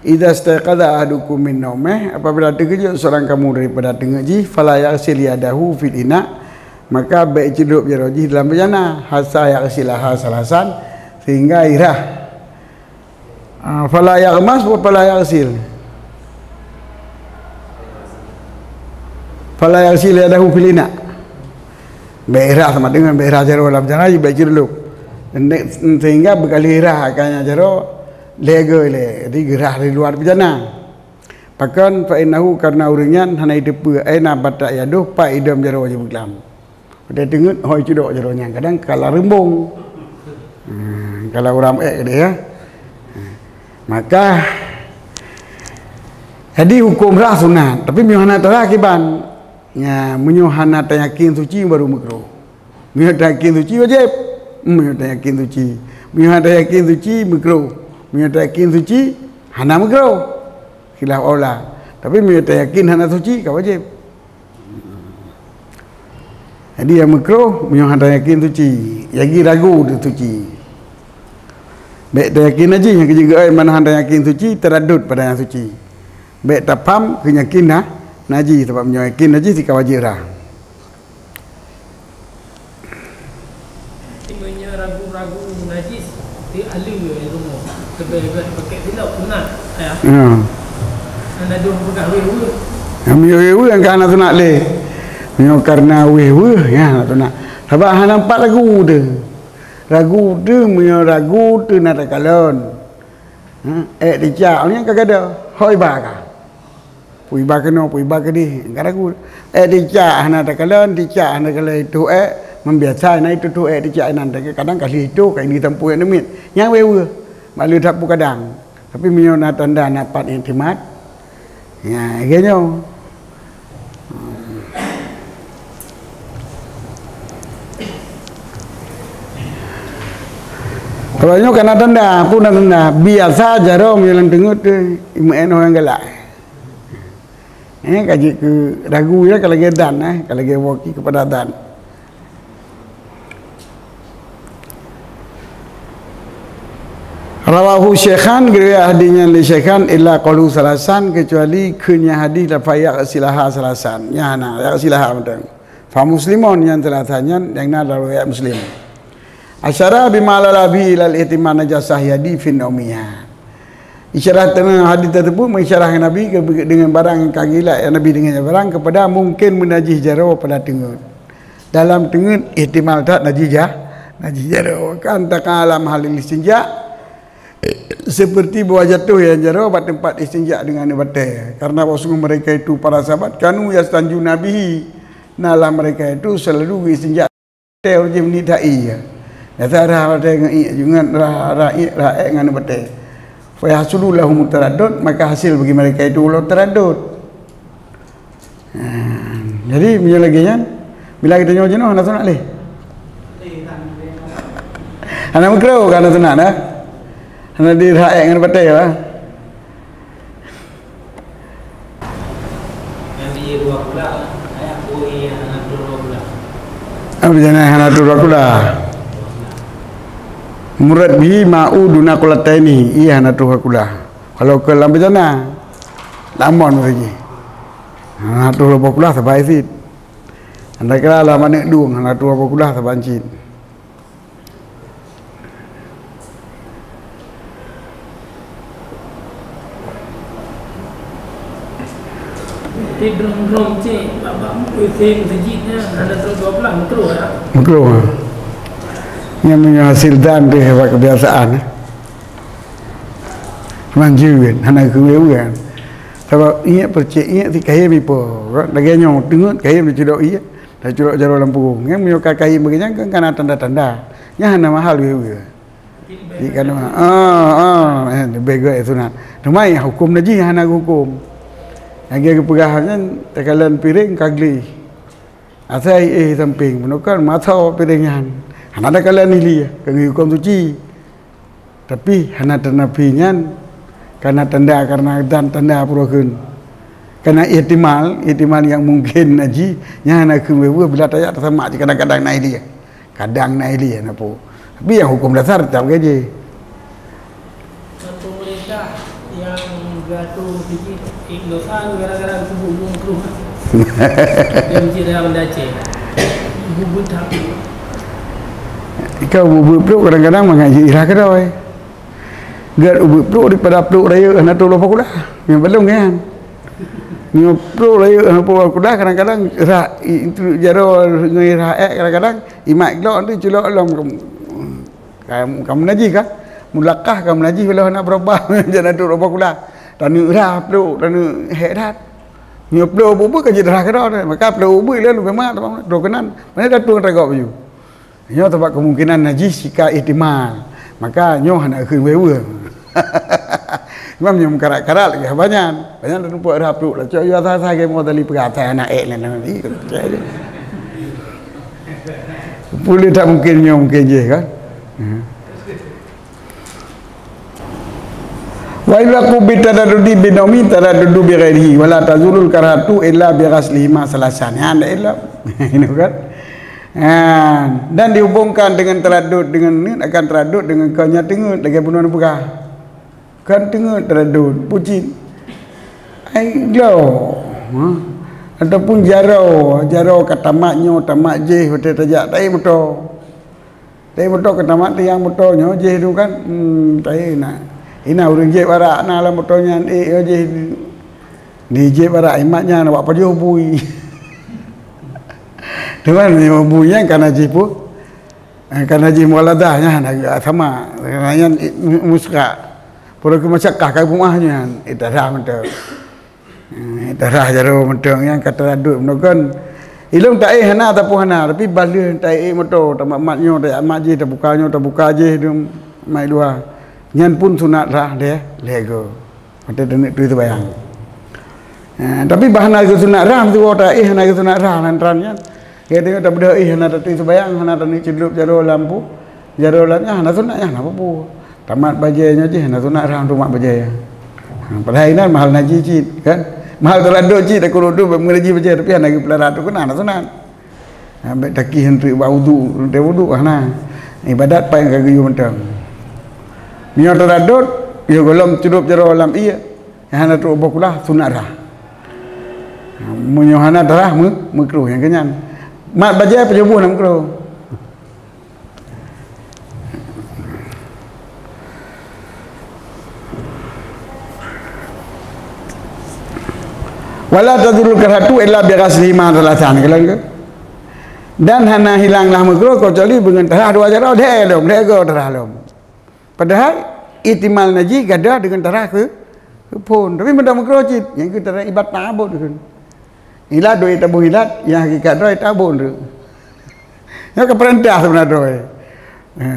"Idza staiqadza ahadukum min naumih," apabila terkejut seorang kamu daripada teungeut jih, "fala yaghsil yadahu fil ina," maka bèk ceulup jaroe jih dalam bejana, "hatta yaghsilaha salasan," sehingga irhah. Ah, "fala yaghmis wa fala yaghsil." "Fala yaghsil yadahu fil ina." Bèk irhah sama dengan bèk irhah jaroe dalam bejana, bèk ceulup. Sehingga beugalih irhah akannya jaroe lhèe goe lé, jadi geurhah di luwa bejana. Pakon, "fa innahu," karena ureueng nyan hana jiteupeue, "aina batat yaduh," pat idom jaroe jih beuklam. Watèe teungeut, hôi cudok jaroe nyan, kadang kala reumbong. Hmm, kala uram ék deh, ya. Maka, jadi huköm rhah sunat, tapi meunyoe hana tarhah kiban, nya, meunyoe hana tayakin suci baru meukruh. Meunyoe tayakin suci wajéb. Meunyoe tayakin suci. Meunyoe hana tayakin suci meukruh. Meunyoe tayakin suci hana meukruh. Khilaf aula. Tapi meunyoe tayakin hana suci ka wajéb. Jadi nyang meukruh meunyoe hana tayakin suci. Lagi ragu di suci. Bèk tayakin najih nyang keujeuet, mana hana tayakin suci, taraddud pada nyang suci. Bèk tapham keu yakin na najih, sabab meunyoe yakin najih, sika wajéb rhah. Meunyoe ragu-ragu najis, di alue rumoh, leubeh-leubeh pakèk silop sunat, ya. Ya. Hana dong peugah wéh-wéh. Ya, meunyoe wéh-wéh nyang ka hana sunat lé. Meunyoe karena wéh-wéh, ya, hana sunat. Sabab hana pat ragu teuh. Ragu teuh, meunyoe ragu teuh na takalon. Ha, ék ticak, nyan ka gadôh. Hôi ba ka. Pue iba keunoe, pue iba keudeh, ka ragu. Ék ticak hana takalon, ticak hana takalon itôh ék, membiasa na itôh-tôh ék ticak inan, kadang ka lheueh itôh, ka ini tampôh ék namiet. Nyang wéh-wéh, bak lheueh that pue kadang. Tapi meunyoe na tanda na pat iktimat, nya, lagèe nyoe. Kalau nyoe ka na tanda, peue na tanda? Biasa jaroe meunyoe lam teungeut teuh, imeu'en nyang galak. Eh, ka jeuet keu ragu, ya, ka lagèe dzan, eh, ka lagèe waki kepada dzan. Rawahu Syaikhan, geuriwayat hadis nyan lé Syaikhan, illa qalu salasan, kecuali kheun nyang hadis lafaz yaghsilaha salasan. Nyan hana, yaghsilaha mantong. Fa Muslimun, nyan salasan nyan nyang na dalam riwayat Muslim. Asyara bima lala bihi ilal ihtimal najasah yadi fi naumiha. Isyarah teungoh hadis tersebut, mengisyarah Nabi ke, dengan barang nyang ka geulat Nabi dengan barang kepada mungkin meunajih jaroe pada teungeut. Dalam teungeut ihtimal that najih ja-, najih jaroe. Kan taqa ala mahallil istinja, seperti bahwa jatuh nyang jaroe bak teumpat istinja dengan aneuk batèe. Karena bahwasungguh mereka itu para sahabat, kanu yastanjuna bihi. Nah lah mereka itu selalu istinja. Teuh ureueng jih meuniet that ié. Nyata rhah batèe ngon ié, ngon rhah, rhah ié, rhah ék ngon batèe. Fa yahsulu lahum taraddud, maka hasil bagi mereka itu ulo taraddud. Ha, jadi meunyoe lagèe nyan, bila geutanyoe jinoe hana sunat lé. Hana meukruh ka hana sunat dah. Hana di rhah ék ngon batèe bah. Nyang di dua pula, ayah kui hana tu dua pula. Apa jana hana tu dua pula? Murad bihi ma'u duna qulataini, iya hana tu dua pula. Kalau ke lam bejana, lamon lagi. Hana tu dua pula sabai sit. Anda kira lah manik dueng, hana tu dua pula saban cit. Tapi drum-drum cik, bak-bak musim sejid nyan, hana troh dua belas, makruh tak? Makruh, ha. Nyan meunyoe hasil dan tu hebat kebiasaan, eh. Manjeuet, hana keuweue. Sabab iék percik iék si kayém ipo. Lagèe nyoe, teungeut kayém dicidok iék, dicidok jaroe lam purong. Nyan meunyoe ka kayém bagi nyan kan kana tanda-tanda. Nyan hana mahal weue-weue. Di kana, ah, ah, eh, leubeh gèt sunat. Teuma huköm najih hana huköm. Lagèe geupeugah nyan, takalon piréng ka gleh. Asai éh sampéng, meunokon masa piréng nyan. Hana takalon ié, ka geuhuköm suci. Tapi hana teunapi nyan kana tanda, karena dan tanda pura kheun. Kana ihtimal, ihtimal nyang mungkin najih, nyan hana kheun weue bila tajak tasamak jih kadang-kadang na ié. Kadang na ié na po. Tapi nyang huköm dasar tetap gaji. Ratu Fiji, eh, dosa gara-gara kubu-kubu makruh. Dia mesti dalam Banda Aceh. Bubu tak. Ikau bubu peluk kadang-kadang mangat jih irah keudroe. Gèt ubeut peluk daripada peluk rayeuk hana tôh lôn pakulah. Nyang balong nyan. Nyoe peluk rayeuk hana tôh lôn pakulah kadang-kadang rah i-, itu jaroe ngon irah èk kadang-kadang imat glok tu culok lom. Kamu, kamu najih kan? Mulakah kamu najih bila nak berubah jangan duduk rubah kula. Tanu rah peluk, tanu hek that. Nyoe peluk bubu kan jadi rah keudroe. Maka peluk bubu lalu memang teman terus kenan. Mana dah tuang tegak baju. Nyoe sebab kemungkinan najih sika ihtimal. Maka nyoe hana keu wewe. Imam nyoe karat-karat lagi banyak. Banyak dah nampak rah peluk lah. Cok yo asa-asa ke mau tali pegatai anak ek lain nanti. Boleh tak mungkin nyoe mungkin je kan? Hmm. Wa yulaqu bi taraddudi bi naumi taraddudu bi ghairihi wa la tazulul karahatu illa bi ghaslihima salasan. Ya, ndak elok. Ini kan? Ha, dan dihubungkan dengan taraddud dengan ni akan taraddud dengan kau nyat teungeut lagi bunoe peugah. Kan teungeut taraddud, pucit. Ai glo. Ha? Ataupun jaroe, jaroe ka tamat nyoe, tamat jih, beutôi tajak tai moto. Tapi moto keunamat tiang moto nyoe jih tu kan, hmm, tapi na, ina ureueng jép arak na lam moto nyan, eh, nyoe jih dijép arak imat nyan awak pajoh bui. Teuma nyoe bui nyan kana jih pu-, eh, kana jih muwaladah nyan, sama, kana nyan, eh, mu-, muskak. Pura keu masyakah ka beumah nyan, eh, dah, dah moto. Eh, darah jaroe mantong nyang ka teuradot meunoe kon. Ilong taéh hana ataupun hana, tapi bah lheueh taéh moto, tamat-mat nyoe, tamat jih, tabuka nyoe, tabuka jih, dum mai luwa. Nyan pun sunat rhah lhèe, lhèe go. Watèe taneuk tui seubayang. Eh, tapi bah hana geusunat rhah, meusigoe taéh hana geusunat rhah, lantran nyan. Keu tanyoe tabeudôh éh hana tatui seubayang, hana taneuk ceudrop jaroe lam pu, jaroe lam nyan hana sunat, nyan hana peue-peue. Tamat bajèe nyoe jih hana sunat rhah untuk mat bajèe. Ha, padahai inan mahal najih cit, kan? Mahal teuradot cit, aku rot tu meunajih bajèe, tapi hana geupeulara tu keunan hana sunat. Ha, bèk takih untuk bak wudu, untuk wudu hana. Ibadat paih ka geuyue mantong. Meunyoe teuradot, yôh gohlom ceudrop jaroe lam ié, hana trok boh kulah, sunat rhah. Ha, meunyoe hana darah, meu-, meukruh nyang keunyan. Mat bajèe pajoh boh na meukruh. Wala tazulul karhatu illa bi ghaslihima thalathan, kalian ke? Dan hana hilang lah meukruh kecuali deungon tarah dua jaroe, lhèe lom, lhèe go tarah lom. Padahai ihtimal najih gadoh deungon tarah keu, keu phôn. Tapi meudah meukruh cit, nyang keu tarah ibat ta'abud keu. Ilat doi taboh ilat, nyang hakikat droe ta'abud tu. Nyoe ka peurintah sebenarnya droe. Ha.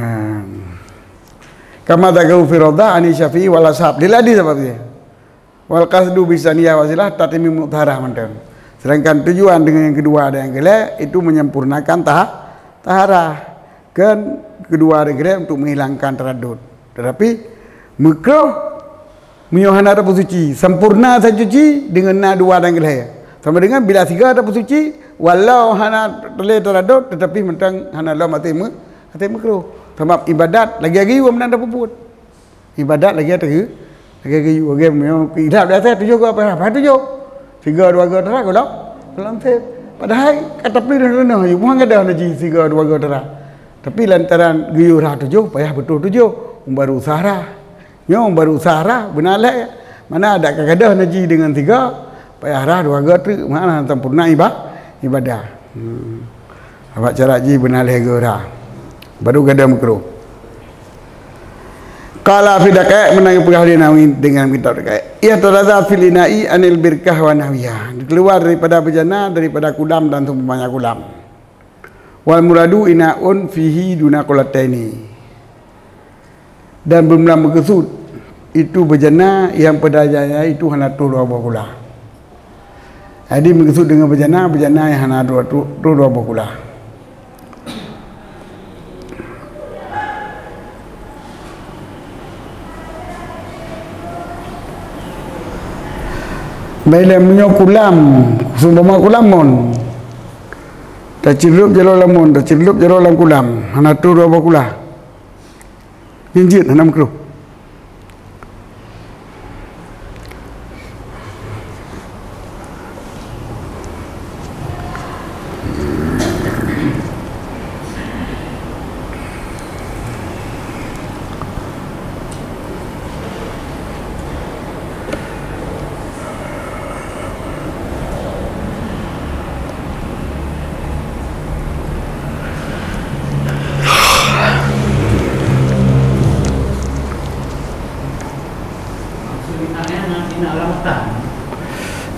Kama dzakarahu fi Raudhah ani Syafi'i wal Ashab. Lila di sabab dia. Wal qasdu bi tsaniyah wasilah tatimmu mutahharah mantong. Sedangkan tujuan dengan yang kedua dan yang kelima itu menyempurnakan tah-, taharah. Kan kedua dan kelima untuk menghilangkan taraddud. Tetapi meukruh meunyoe hana tapeusuci, sempurna sacuci dengan na dua dan kelima. Sama dengan bila siga tapeusuci, walau hana teulee taraddud, tetapi mantong hana lom até meu-, até meukruh. Sabab ibadat lagi-lagi wa meunan tapeubuet. Ibadat lagèe teu-, lagèe geuyue, lagèe meunyoe idap di ateueh tujoh goe, apa, apa tujoh? Sigoe dua goe teurak gohlom, gohlom sép. Padahai ka tapeuleureuh-leureuh, yue muhan gadoh na jih sigoe dua goe teurak. Tapi lantaran geuyue rhah tujoh, payah beutôi tujoh, baru sah rhah. Nyoe baru sah rhah, beuna lhèe. Mana adak ka gadoh na jih deungon sigoe, payah rhah dua goe treuk, meunan sempurna iba-, ibadah. Hmm. Awak cara jih beuna lhèe goe rhah. Baru gadoh meukruh. Qala fi daqaiq, meunan geupeugah lé Nawawi dengan kitab Daqaiq. Ihtirazan fil ina'i anil birkah wa nahwiha. Keluar daripada bejana, daripada kulam dan seumpamanya kulam. Wal muradu ina'un fihi duna qullataini. Dan beuna meukeusud itu bejana nyang pada jaya itu hana troh dua boh kulah. Jadi meukeusud deungon bejana, bejana nyang hana troh, troh, troh dua boh kulah. Baiklah, meunyoe kulam, seumpama kulam mon, taceulop jaroe lam mon, taceulop jaroe lam kulam, hana troh dua boh kulah. Nyan jeuet hana meukruh.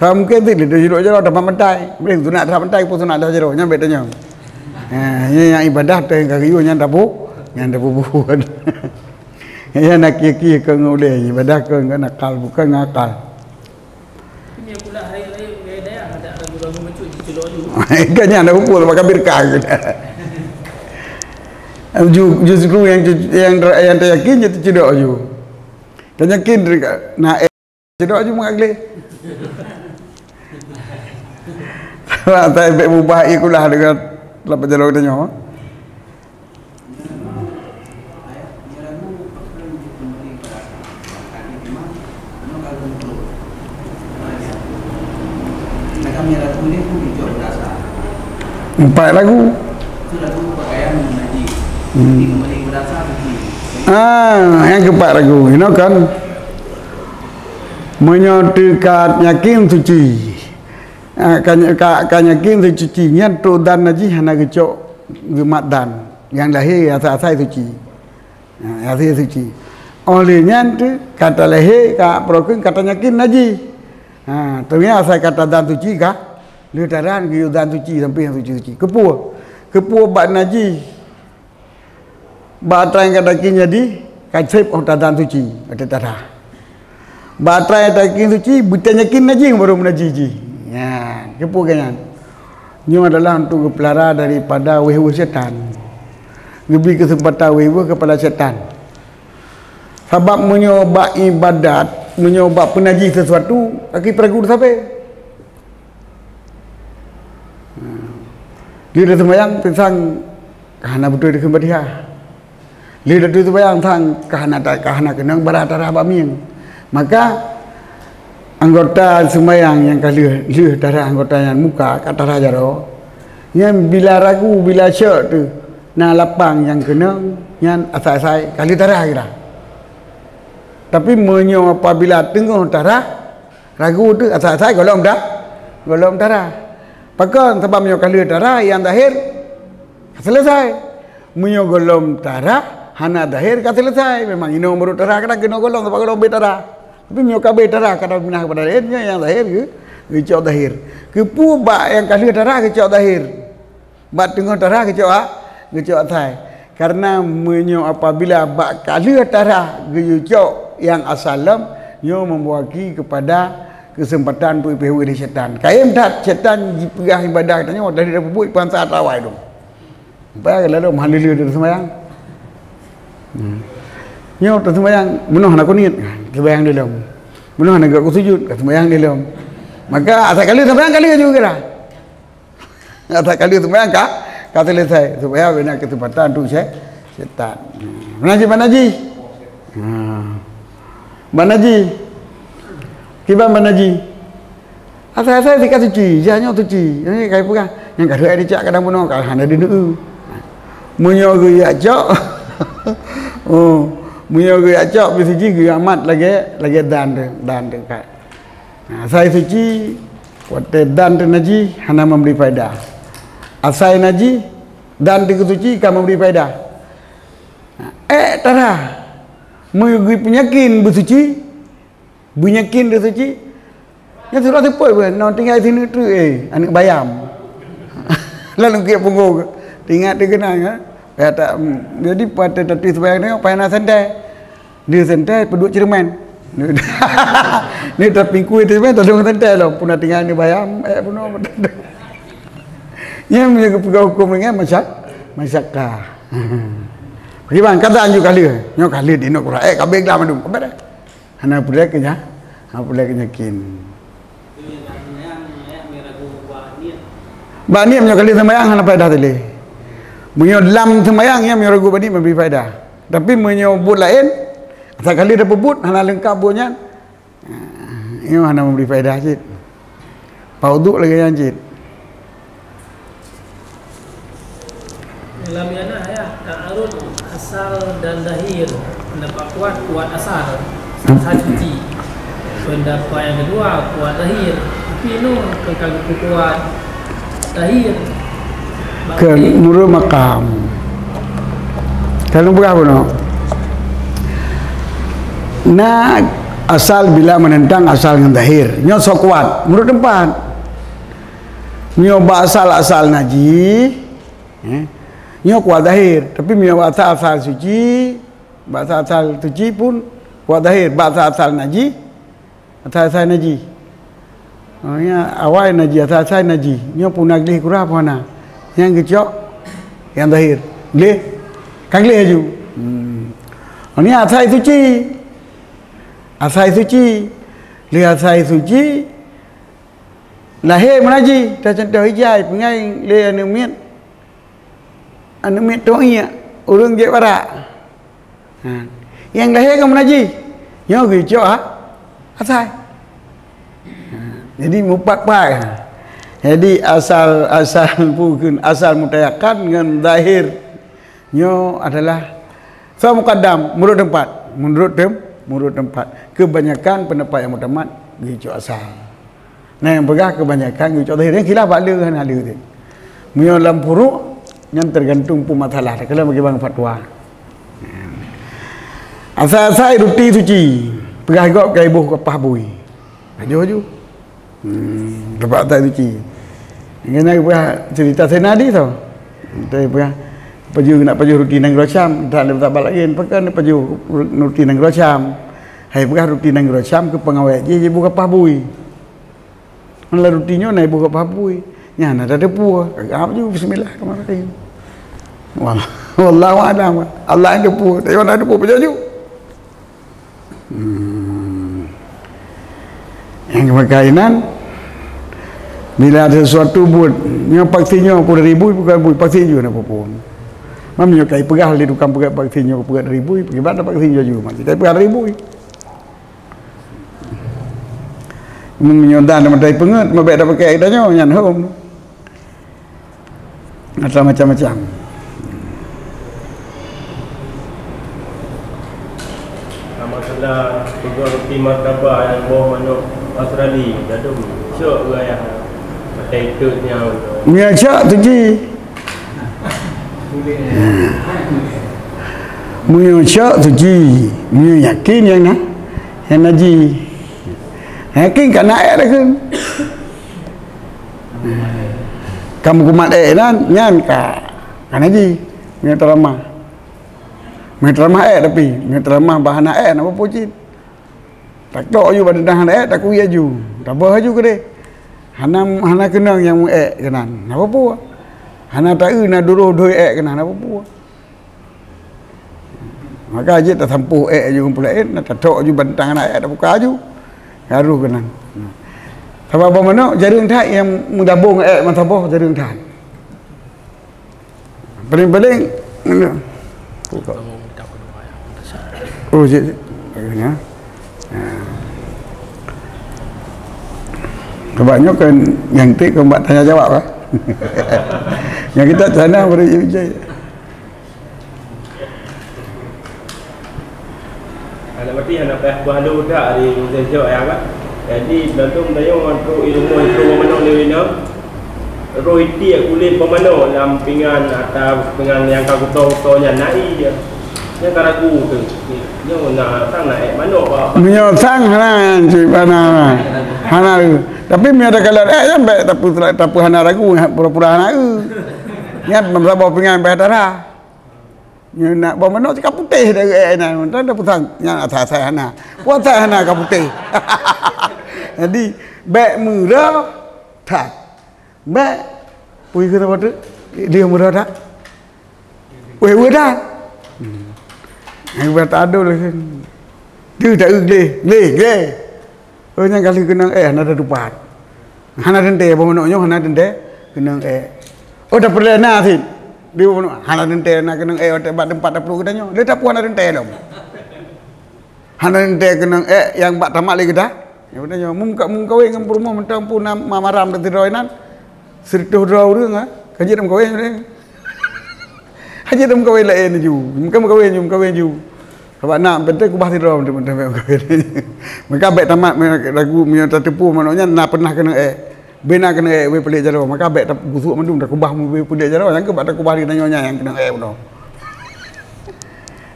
Sama mungkin tu, dia duduk jalan dapat mentai. Boleh sunat dapat mentai, pun sunat dah jero. Nyampe tanya. Ha, ini yang ibadah tu yang kagiyuh, yang tabu, yang tabu buat. Yang nak kiki ke ngulai, ibadah ke nak nakal, bukan ngakal. Kan yang ada hukun, maka birka. Ju-, justru yang, yang, yang teryakin, dia tercedok ju. Kan yakin, nak Cedok ju meugagleh. Wah, tai bek mubah ie kulah dengan lapan jalur tanyoe. Empat lagu. Hmm. Ah, yang keempat lagu. Inoe kan. Meunyoe teuka yakin suci, ah, ka, ka, ka yakin suci, nyan trok dan najih hana geucok geumat dan. Nyang lahé asai-asai suci. Ha, asai suci. Óh lheueh nyan teuh ka talahé, ka prokeun, ka tanyakin najih. Ha, teungoh asai ka tadan suci ka, lheueh tadan geuyue dan suci sampoe nyang suci-suci. Keupeue? Keupeue bak najih. Bak atra nyang ka takin jadi, ka sép óh tadan suci, watèe tadah. Bak atra nyang takin suci, beutanyakin najih baru meunajih jih. Nyan, keupeue keuh nyan? Nyoe adalah untuk geupeulara daripada wéh-wéh syaitan. Geubri keuseumpatan wéh-wéh keupada syaitan. Sabab meunyoe bak iébadat, meunyoe bak peunajih sesuatu, aki peuragu sabe. Lheueh taseumayang, pingsan, ka hana beutôi dikheun Fatihah. Lheueh taturi seumayang sang ka hana ta-, ka hana keunong bara tarah bak mieng. Maka anggota seumayang nyang ka lheueh, lheueh tarah anggota nyang muka ka tarah jaroe, nyan bila ragu, bila syok teuh na lapang nyang keunong, nyan asai-asai ka lheueh tarah kira. Tapi meunyoe apabila teungoh tarah, ragu teuh, asai-asai gohlom dah, gohlom tarah. Pakon? Sabab meunyoe ka lheueh tarah, nyang zahir ka seuleusoe. Meunyoe gohlom tarah, hana zahir ka seuleusoe. Memang inoe meurok tarah, kadang keunoe gohlom, sabab gohlom beu tarah. Tapi meunyoe ka beu tarah, kadang pinah keupada laén, nyoe nyang zahir geu-, geucok zahir. Keupeue bak nyang ka lheueh tarah geucok zahir? Bak teungoh tarah geucok a-, geucok asai. Karena meunyoe apabila bak ka lheueh tarah geuyue cok nyang asai lom, nyoe membawa ki keupada keuseumpatan untuk ipeuhue lé syaitan. Kayém that syaitan jipeugah iébadat tanyoe dari dah peubuet pansa tawai dong. Bayang lalu meuhan lé-lé taseumayang. Hmm. Nyoe taseumayang, meunoe hana kuniet, taseumayang di lom. Meunoe hana geujak sujud, taseumayang di lom. Maka asai ka lheueh taseumayang ka lheueh juga dah. Asai ka lheueh seumayang ka, ka seuleusoe, supaya beu na keuseumpatan untuk syai-, syaitan. Meunan cit bak najih. Ha. Bak najih. Kiban bak najih. Asai-asai sikat suci, jah nyoe suci. Ini kai peugah. Nyang ka deuek dicak kadang bunoe, ka hana dineuk. Meunyoe geujak cok. Oh, meunyoe geujak cok, bisi jih geujak mat lagèe, lagèe dan tu, dan tu ka. Nah, asai suci, watèe dan teuh najih, hana memberi faedah. Asai najih, dan teuh suci, ka memberi faedah. Nah, ék tarah, meugui peunyakin beusuci, beunyakin teuh suci, nyan surah seupôt pun, nong tinggai sineuk treuk, eh, aneuk bayam. Lalu kiek punggong, teuingat teuh keunan, kan? Payah tak, jadi, pada tatuih sembahyang tengok, payah na santai. Dia santai, peuduek ceureumen. Ni tapi kui tu kan tolong santai lah. Puna tinggal ni bayam, eh, puna. Nyan meunyoe geupeugah huköm ringan, masyak-, masyakah. Kiban, kata anjuk kali. Nyoe kali di nok kurak, eh, kabeh glam mandum. Apa dah? Hana pulai ke nya? Hana pulai ke yakin. Bak niet meunyoe kali seumayang hana faedah teuh lé. Meunyoe lam seumayang, nyan meunyoe ragu bak niet memberi faedah. Tapi meunyoe buet laén, asai kali tapeubuet hana leungkap buet nyan, ah, nyoe hana memberi faedah cit. Pauduk lagèe nyan cit. Lam yana ya, ta'arud asal dan zahir. Pendapat kuat, kuat asal. Asal suci. Pendapat yang kedua, kuat zahir. Tapi nyoe teuka kuat zahir. Ke menurut makam. Kalau berapa no? Nah, asal bila menentang asal dengan zahir. Nyoe sok kuat. Menurut tempat. Nyoe bak asal-asal najih, eh, nyoe kuat zahir. Tapi meunyoe bak asal-asal suci, bak asal-asal suci pun kuat zahir. Bak asal-asal najih, asal-asal najih. Oh, nyan awai najih, asal-asal najih. Nyoe pun na gleh kurah pun hana. Nyang geucok, nyang zahir. Gleh, ka gleh laju. Hmm. Oh, nyan asai suci. Asai suci. Lé asai suci, lahé meunajih, ta contoh ijai, peungai lé aneuk miet, aneuk miet toh iek, ureueng gét barak. Ha. Nyang lahé ka meunajih, nyoe geucok ha, asai. Ha. Jadi mupat-pat. Jadi asal, asal bukan asal mutayakan ngon zahir. Nyoe adalah fa muqaddam, menurut tempat, menurut tem-, Meunurot teumpat, keubanyakan peundapat nyang muktamad geucok asal. Nah, nyang peugah keubanyakan geucok zahir. Nyang khilaf bak le hana le teuh. Meunyoe lam furu', nyan teugantung peue masalah, takalon bagaimana fatwa. Asai-asai ruti suci, peugah gob ka iboh kapah bui. Laju-laju. Hmm, teumpat asai suci. Nyan peugah cerita Saidina Ali tu. Dia peugah, pajoh nak pajoh ruti nanggroe Syam, dan lé sahabat laén, pakon pajoh ruti nanggroe Syam. Hai peugah ruti nanggroe Syam keu peungawét jih, jiboh kapah bui. Lam ruti nyoe na iboh kapah bui. Nyan na tateupeue. Agam ju bismillahirrahmanirrahim. Wal-, wallahu a'lam. Allah nyang teupeue. Tapi na teupeue pajoh ju. Hmm. Nyang keumakainan, bila ada sesuatu buet, nyoe vaksin nyoe peuet ribui, bukan bui, vaksin ju na peue-peue. Mam nyoe kai peugah lé tukang peugah vaksin nyoe peuet ribui, pakriban vaksin ju ju. Mak kai peugah ribui. Meunyoe dan meutai peungeut, meubaik dak pakai dak nyoe nyan hom. Atau macam-macam. Nama salah peugah roti martabak nyang boh manok Australia, dadum syok gaya. Pakai ikut nyang. Nyan cak tu ji. Meunyoe syak suci, meunyoe yakin nyang na, nyang najih. Yakin ka na ék dah kheun. Ka meukumat ék nyan, nyan ka, ka najih. Meunyoe teuramah. Meunyoe teuramah ék tapi, meunyoe teuramah bah hana ék, hana peue-peue cit. Tatok aju bak teudang hana ék, takuwi aju. Tabeuh aju keudeh. Hana, hana keunong nyang meu ék keunan. Na peue-peue. Hana taeu na duroh doi ék keunan. Na peue-peue. Maka jeuet tasampôh ék aju ngon peue laén, na tatok aju bak teudang hana ék, tabuka aju. Harôh keunan. Sabab boh manok jareueng that nyang meudabong ék meusaboh jareueng that. Paling-paling, oh, cik, cik. Ya. Ha. Sebab nyoe kan nyang tik kan buat tanya jawab, kan? Nyang kita sana beri je. Anak mati hana payah kuah lu dak di Indonesia ya kan. Jadi, dalam tu menayung untuk ilmu itu mana ni. Roh itiek kulét peumanok lam pingan atau pingan nyang ka gutong-gutong nyan na ie. Nyang ka ragu tu. Nyoe na sang na ék manok ba. Meunyoe sang hana cit hana. Hana. Tapi meunyoe takalon ék nyan bèk tapu-, tapu hana ragu, pura-pura hana eu. Nyan meusaboh pingan bèk darah. Nyoe nak boh manok cit ka putéh dari ék nyan, mantong dah pusang. Nyan asai-asai hana. Puasa hana ka putéh. Jadi, bèk meurah that. Bèk, peue kheun apa tu? Dia meurah that. Weh, weh that. Hmm. Yang bertadul kan. Dia tak gleh, gleh, gleh. Oh, nyang ka lheueh keunong ék, hana tatupat. Hana teuntèe, boh manok nyoe hana teuntèe keunong ék. Oh, tapeureulèe na cit. Di boh manok, hana teuntèe na keunong ék, watèe bak teumpat taplueng geutanyoe. Lé tapue hana teuntèe lom. Hana teuntèe keunong ék nyang bak tamat lé geutanyoe. Nyoe geutanyoe, meuka-, meukawén ngon peurumoh mantong pun na ma-, maram teuh sidroe nan. Sireutôh droe ureueng, ha? Ka jeuet meukawen ureueng. Hana jeuet meukawen laén ju. Meukawen ju, meukawen ju. Sabab na penting kubah sidroe penting-penting meukawen. Maka bèk tamat, ragu meunyoe tateupeue manok nyan na peunah keunong ék. Bèk na keunong ék, weh peulét jaroe. Maka bèk ta-, gusuk mandum takubah weh peulét jaroe. Nyang keu bak takubah di tanyoe nyan nyang keunong ék bunoe.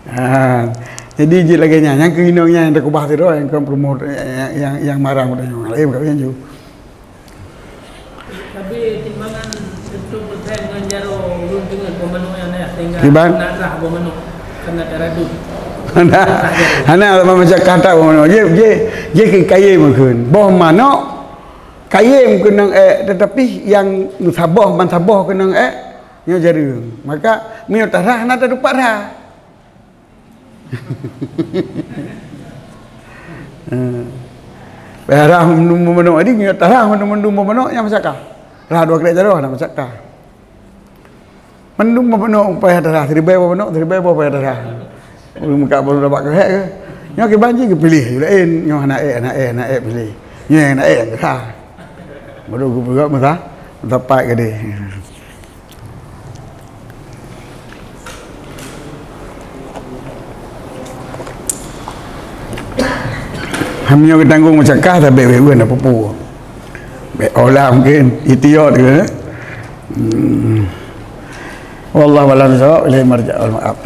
Ha. Jadi jeuet lagèe nyan, nyang keu inong nyan nyang takubah sidroe, nyang keu peurumoh, nyang, nyang, nyang marang tanyoe. Laén meukawen ju. Tapi timbangan untuk persen ngon jaroe ulôn deungon boh manok nyan, eh, sehingga Kiban? Hana rah boh manok, karena taradud. Hana, hana macam kata boh manok. Ye, ye, ye ke kayém meukeun. Boh manok, kayém keunong ék, tetapi nyang saboh, ban saboh keunong ék, nyoe jareueng. Maka, meunyoe tarah, hana tatupat rah. Eh. Payah rah mandum boh manok. Jadi, nyoe tarah mandum-mandum boh manok nyang meusaka. Rah dua krek jaroe na meusaka. Mandum boh manok payah tarah, siribèe boh manok, siribèe boh payah tarah. Ureueng meukat baru dapat keuhèk ke? Nyoe kiban jih geupiléh ju laén, nyoe hana ék, hana ék, hana ék piléh. Nyoe hana ék nyang geusah. Baru geupeugah meusa-, meusapat keudeh. Meunyoe geutanggong meucakah, tabek wéh-wéh na pupu. Bek olah mungkin, itiot ke. Hmm. Wallahu a'lam bishawab, ilaihi marja' wal ma'ab.